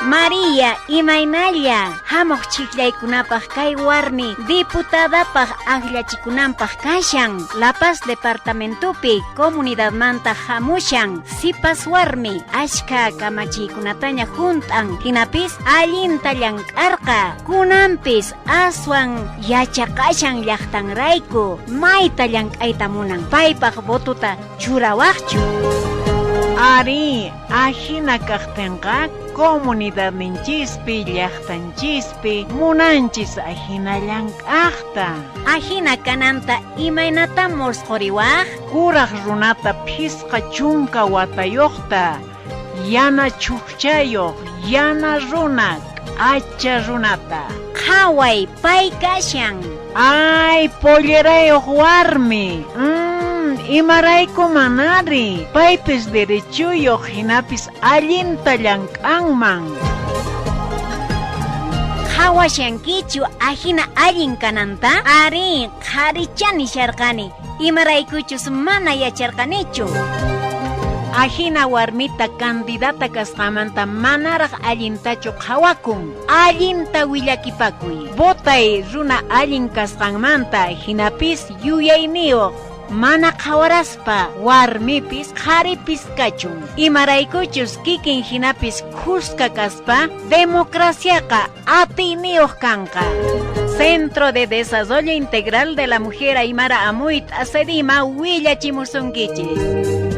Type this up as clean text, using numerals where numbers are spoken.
Maria, imaynalla hamuq chhiqllaykunapaq kay warmi diputadapaq akllachikunanpaq kashan La Paz departamentopi comunidadmanta hamushan sipas warmi ashkha kamachiykunataña hunt'an hinapis allinta llank'arqa kunanpis aswan yachaqashan llaqtanrayku mayta llank'ayta munan paypaq votota churawaqchu. Arí, ajina kajtenqa comunidadninchispi llaqtanchispi munanchis ajina llank'ajta. Ajina kananta imaynata musquriwaq? Kuraj runata 50 watayuqta, yana chukchayuq, yana runa, k'acha runata. Qhaway, pay kashan. Ay, pollerayuq warmi. Imarayku manari. Paypis derechuyuq hinapis allinta llank'anman. Qhawashankichu ajina allin kananta? Arí, qharicha nisharqani. Imaraykuchus mana yacharqanichu. Ajina warmita candidata kasqanmanta manaraq allintachu qhawakun. Allinta willakipakuy. Votay runa allin kasqanmanta hinapis yuyayniyuq. Mana qhawaraspa warmipis qharipis kachun. Imaraykuchus kikin hinapis khuska kaspa democraciaqa atiyniyuq kanqa. Centro de Desarrollo Integral de la Mujer Aymara Amuyt Asedima willachimusunkichis.